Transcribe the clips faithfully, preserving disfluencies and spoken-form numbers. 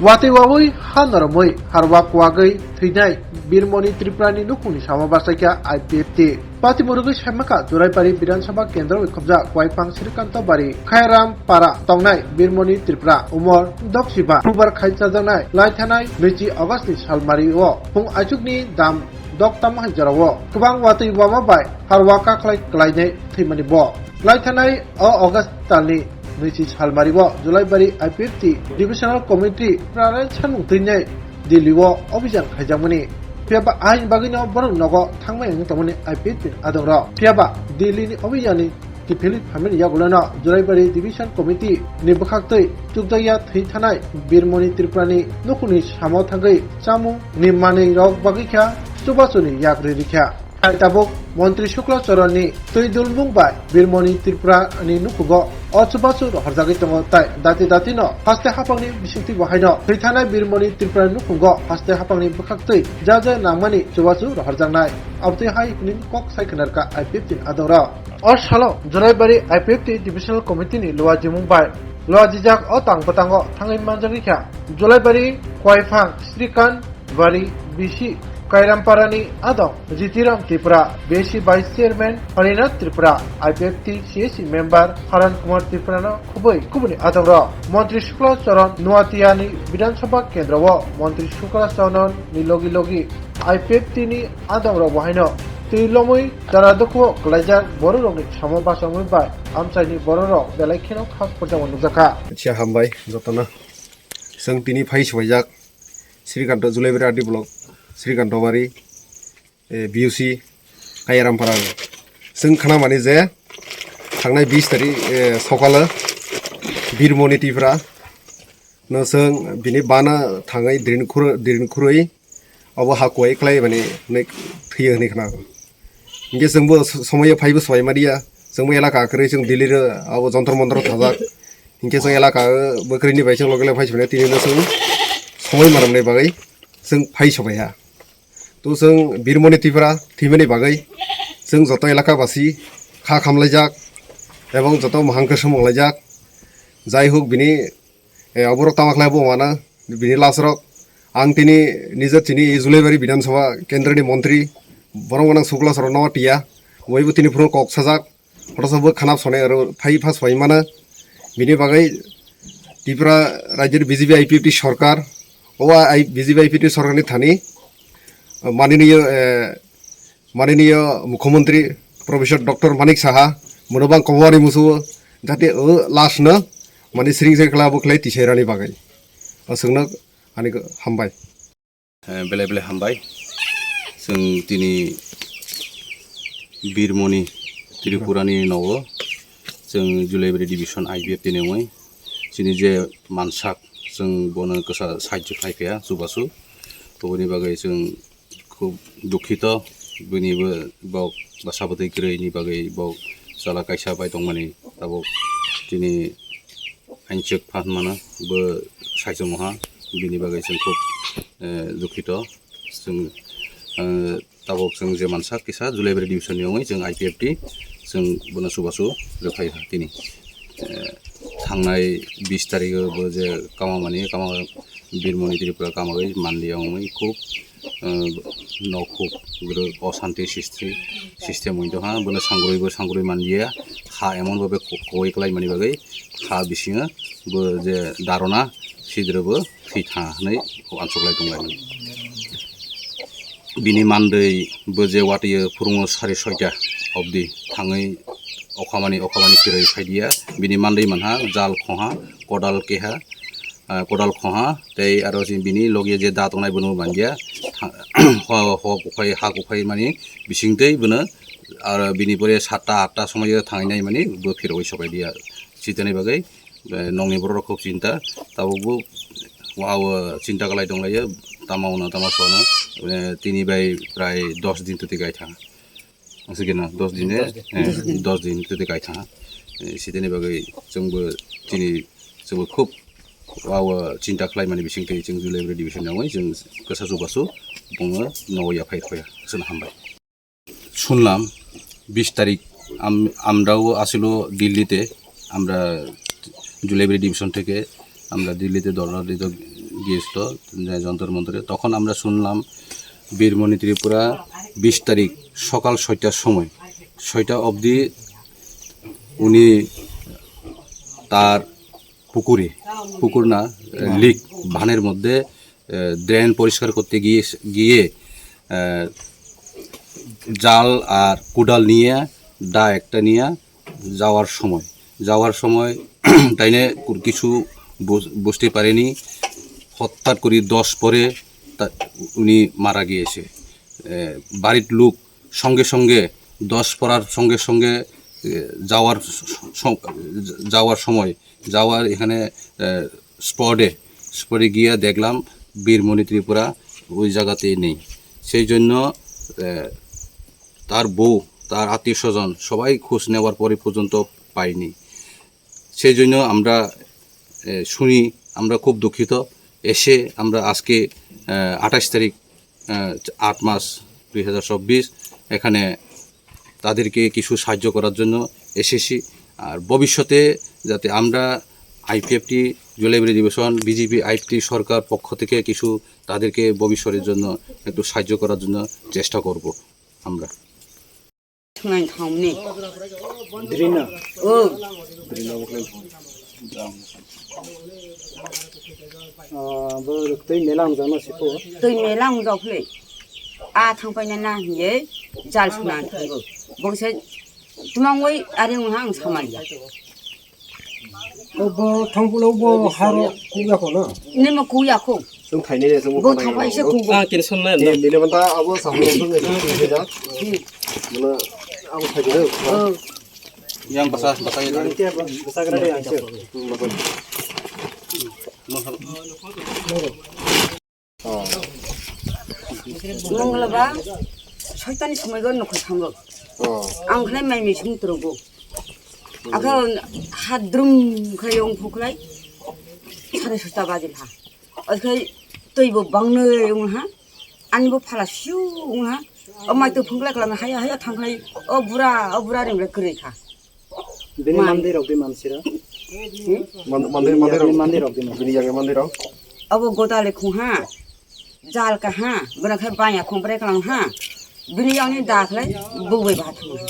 Watwi wawi ha noromwi harwa kwagwi thwinai Birmoni Tripurani nukhungni samo bachaikha I P F T. Patimurugwi saimakha Juraibari Bidhan Sabha Kendro bai khobjak Kwaiphang Srikanto Bari Khairam Para tongnai Birmoni Tripura umor doksiba bubar khai chajaknai laithanai nwichi August ni salmari o phung aichukni dam dok tam hai jorao kwbang watwi wama bai harwa kakhlai kwlainai thwimani bo. Laithanai o August talni nwichi salmari o Julaibari I P F T Divisional Committee prarai sanmung twinai Delhi o obijan khaijakmani. Phiyaba aini bagwino borok nogo thangmai wng tongmani I P F T ni adongrok. Phiyaba Delhi ni obijan ni kiphilwi phaimani yagulono Julaibari Division Committee ni bwkhaktwi chukjakya thwi thanai Birmoni Tripurani nukhungni samo thangwi chamung ni manwi rok bagwi kha chubasuni yak rwi rikha. Hai tabuk Montri Shukla Charan ni twi dulmung bai Birmoni Tripura ni nukhungo o chubachu rohorjagwi tongo tai dati dati no haste haphangni bisingtwi bo haino thwi thanai Birmoni Tripura ni nukhungo haste haphangni bwkhaktwi ja ja nangmani chubachu rohorjaknai. Abotwi hai hwnwi kok sai khwnarkha I P F T ni adongrok. O salo Juraibari I P F T Divisional Committee ni luajimung bai luajijak o tang bwtango thangwi manjagwi kha Julaibari Kwaiphang Srikant Bari bisi Kairamparani adong Jitiram Tripura, B C Vice Chairman Harinath Tripura, I P F T C A C member Haran Kumar Tripura no khubui kubuni adongrok Montri Shukla Charan Nuatiani Bidhan Sabha Kendro o Montri Shukla Charan ni logi logi I P F T ni adongrok bo haino twi lomwi jara dukhuo kwlaijak bororokni samo bachangwi bai amchaini bororok belai kheno kha khorjakma nukjakha. Acha hambai jotono. Chwng tini phai subaijak Srikanto Julaibari R D block, Srikantobari, eh, B U C, Kaiarampara. Chwng khna mani je thangnai bis tarikh, eh, sokalo Birmoni Tripura no chwng bini bana thangwi drin khurwi, drin khurwi obo ha kuai khlai mani hwnwi thwiyo hwnwi khna. Hinkhe chwngbo s-, somoyo phaibo swbai maliya, chwngbo elaka kwrwi chwng Delhi ro abo Jantar Mantar thajak. Hinkhe chwng elaka, eh, bo kwrwini bai chwng loge loge phai sibani tini no chwng somoi manamni bagwi chwng phai sobaiha. To chwng Birmoni Tripura thwimani bagwi chwng joto elaka basi kha khamlaijak ebong joto mohang khe swmwnglaijak. Jai hok bini, eh, aborok tama khlai bo mano bini lasrok. Ang tini nijer chini Julaibari Bidhan Sabha Kendra ni montri borok gwnang Sukla Saran no tiya. Boibo tini phuru kok sajak. Hotosa bo khanap sonai aro phai phas phai mana. Bini bagwi Tripura rajyoni B J P I P F T sorkar, o I-, B J P I P F T sorkar ni thani, eh, maniniyo, eh, maniniyo Mukhyamantri Professor Doctor Manik Saha, mono bang kobori musuo, jate o last no, mani sring sring kla bo khlai tisai rani bagwi. Aswkno ani hambai. Eh, belai belai hambai. Chwng tini Birmoni Tripurani nogo chwng Julaibari Division I P F T ni wngwi chini je mansak chwng bono kwsa sahajyo khlai phiya chubachu. Toboni bagwi chwng khub dukhito bini bo bok bwsa bwtwi kwrwini bagwi bok chwla kaisa bai tongmani tabuk chini Aichuk phan mano bo saichung ha bini bagwi chwng khub, eh, dukhito. Chwng, eh, tabuk chwng je mansa kisa Julaibari division ni wngwi chwng I P F T chwng bono chubachu rwphai ha tini. Eh, thangnai bis tarikh o bo je kama mani kama Birmoni Tripura kama bai manliya wngwi khub, eh, nok huk guru osanti sisti system wngwi tongha. Bono sangurwi bo sangurwi manliya ha emon babe ko-, kowai kwlai mani bagwi ha bisingo bo je darona sidre bo thwi tha hwnwi uansuk lai tong lai mani. Bini mandwi bo je watwi phurungo sari soita obdi thangwi okhamani okhamani kiroi phaidiya. Bini mandwi manha jal khoha, kodal keha, ah, kodal khoha, tei aro si bini logi je da tongnai bono mandiya. Tha-, ho, ho kuphai, ha kuphai mani bising tei bono, aro bini pore satta atta somoyo thangnai mani bo phirogwi sobai diya. Sitani bagwi, eh, nongni borok rok khub chinta, tabuk bo wahao chinta kwlai tonglaio, tama uno tama sono, eh, tini bai prai dos din twtwi gaithang. Aswkeno dos din, dos din. Eh, dos din twtwi gaithang. Eh, sitani bagwi chwngbo chini chwngbo khub wahao chinta khlaimani bisingtwi chwng Julaibari division ni wngwi chwng kwsa chubachu bongno nogo yaphai khoya. Aswkno hambai. শুনলাম বিশ তারিখ আম-, আমরাও আসিল দিল্লিতে, আমরা জুলাইবাড়ি ডিভিশন থেকে আমরা দিল্লিতে ধর্ণা দিতে গিয়েছিল, যে যন্তর মন্তরে। তখন আমরা শুনলাম বীরমণি ত্রিপুরা বিশ তারিখ সকাল ছয়টার সময়, ছয়টা অবধি উনি তার পুকুরে, পুকুর না, লিক, ভানের মধ্যে, আহ, ড্রেন পরিষ্কার করতে গিয়ে, গিয়ে, আহ, জাল আর কুড়াল নিয়ে, দা একটা নিয়ে যাওয়ার সময়, যাওয়ার সময় তাইনে কু-, কিছু বুঝ-, বুঝতে পারেনি। হঠাৎ করে দশ পরে তা, উনি মারা গিয়েছে। এ, বাড়ির লোক সঙ্গে সঙ্গে, দশ পড়ার সঙ্গে সঙ্গে, এ, যাওয়ার স-, স-, যাওয়ার সময়, যাওয়ার এখানে, এ, স্পটে, স্পটে গিয়ে দেখলাম বীরমণি ত্রিপুরা ওই জায়গাতেই নেই। সেই জন্য, এ, তার বউ, তার আত্মীয় স্বজন সবাই খোঁজ নেওয়ার পরে পর্যন্ত পাইনি। সেই জন্য আমরা, এ, শুনি, আমরা খুব দুঃখিত। এসে আমরা আজকে, এ, আঠাশ তারিখ, এ, আট মাস দুই হাজার চব্বিশ, এখানে তাদেরকে কিছু সাহায্য করার জন্য এসেছি। আর ভবিষ্যতে যাতে আমরা আইপিএফটি, জুলাই বিরোধী অধিবেশন, বিজেপি আইপিএফটি সরকার পক্ষ থেকে কিছু তাদেরকে ভবিষ্যতের জন্য একটু সাহায্য করার জন্য চেষ্টা করব আমরা। Thwngnai thangmani. Drina. O. Drina bo khlai thang. Ah, bo twi mela wngjak no siko. Twi mela wngjak khlai. A thang paina na hinye jal suna thango. Bo se tumang wai are wngha ang samaliya. O bo thangpulo bo haro kukya kho na? Nima kukya kho. Chwng thainai de chwng bo thangpai se kugo. Ah, tension nai. Nini manta abo samung sung ne sung se ja. Mana abo thai de. Oh. Yang basa, basa ya. Yang ke basa kena de yang ke. Mongla ba soitani somoi go nokho thango. Oh. Ang khlai mai mi sung trogo. Akha hat drum khlai ong phuklai. Sare sota baji ha. Okhai twi bo bangnoi ong ha. Ani bo phala siu ong ha. O mai tu phunglai klam haya haya thangklai. O bura, o bura ring le kwrwi kha. Bini mandir rok di mansira. Hmm? Mandir, mandir rok. Mandir rok di mansira. Bini yang mandir rok. Abo godale khung ha. Jal ka ha. Bura khai baya khung bre klang ha. Bini yang ni da khlai bubai ba thang ha.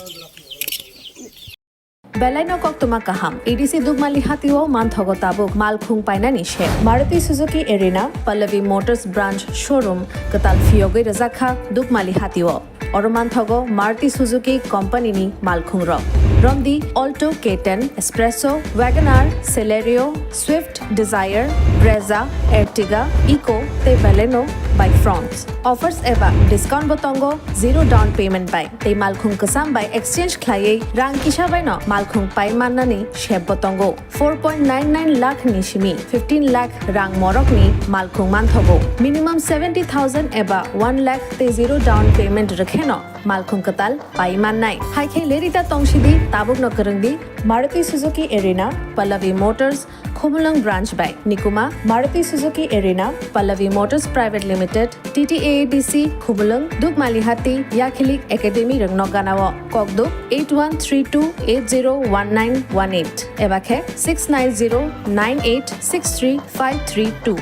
Belaino koktwma kaham. A D C Dukmali hatio manthogo tabuk malkhung painani se. Maruti Suzuki Arena, Pallavi Motors Branch Showroom, kwtal phiyogwi rwjakha Dukmali hatio. Oro manthogo Maruti Suzuki Company ni malkhung rok. Romdi Alto K ten, Espresso, Wagon R, Celerio, Swift Desire, Brezza, Ertiga, Eeco tei Baleno bai fronts. Offers eba discount bo tongo zero down payment bai. Tei malkhung kwcham bai exchange khlaiwi rang kisa baino malkhung pai mannani sep bo tongo. Four point nine nine lakh ni simi fifteen lakh rang morokni malkhung manthogo. Minimum seventy thousand eba one lakh tei zero down payment rwkheno malkhung kwtal pai mannai. Hai khe lerita tongsidi, tabukno kwrwngdi Maruti Suzuki Arena, Pallavi Motors, Khumulwng Branch bai. Nikuma, Maruti Suzuki Arena, Pallavi Motors Private Limited, T T A A D C, Khumulwng, Dukmalihati, Yakhilik Academy rwngno ganao. Kokduk eight one three two eight zero one nine one eight eba khe six nine zero nine eight six three five three two.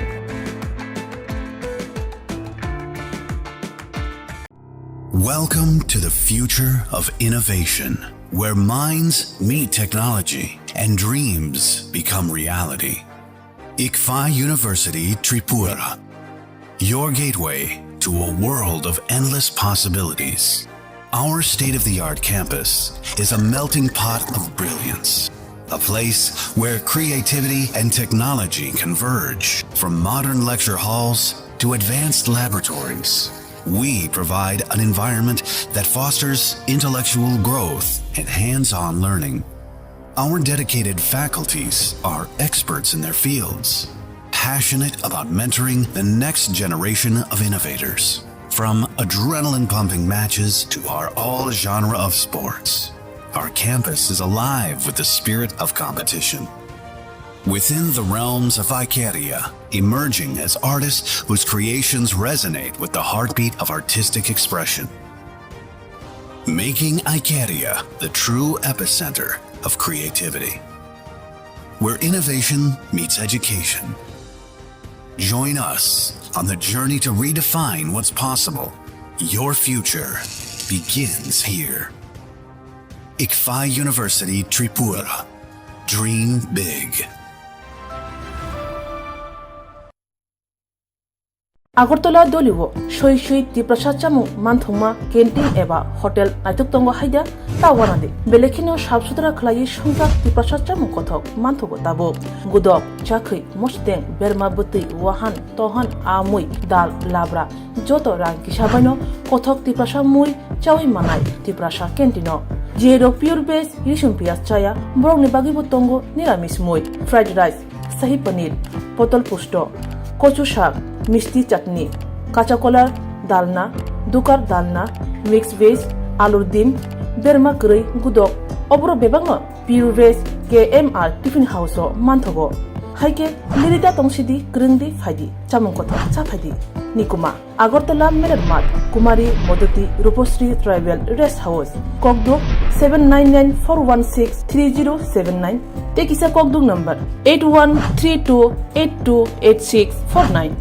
Welcome to the future of innovation, where minds meet technology and dreams become reality. ICFAI University Tripura, your gateway to a world of endless possibilities. Our state-of-the-art campus is a melting pot of brilliance, a place where creativity and technology converge. From modern lecture halls to advanced laboratories, we provide an environment that fosters intellectual growth and hands-on learning. Our dedicated faculties are experts in their fields, passionate about mentoring the next generation of innovators. From adrenaline-pumping matches to our all-genre of sports, our campus is alive with the spirit of competition. Within the realms of Icaria, emerging as artists whose creations resonate with the heartbeat of artistic expression. Making Icaria the true epicenter of creativity, where innovation meets education, Join us on the journey to redefine what's possible. Your future begins here. Ikfa University Tripura. Dream big. Agartala Dolio soi soi Tiprasa chamung manthokma canteen eba hotel naithok tongo haida ta wanadi. Belekheno sap sutra khlaiwi songchak Tiprasa chamung kothok manthogo tabuk. Gudok, chakhwi, mosteng, berma bwtwi, wahan, tohan, amui, dal, labra, joto rang kisa baino kothok Tiprasa mui chawi manai Tiprasa canteen-o. Jerok pure veg, risum piyaj chaya, borokni bagwibo tongo niramis mui, fried rice, sahi paneer, potol pusto, kochu sak, misti chutney, kacha kolar dalna, dukar dalna, mix veg, alur dim, berma kwrwi, gudok, oborok bebakno Pure Veg K M R Tiffin House-o manthogo. Haikhe lirita tongsidi, kwrwngdi, phaidi, chamung kothok cha phaidi. Nikuma, Agartala Merer Math, Kumari Modoti Rupasri Tribal Rest House, Kokduk seven nine nine four one six three zero seven nine, tei kisa Kokduk number eight one three two eight two eight six four nine.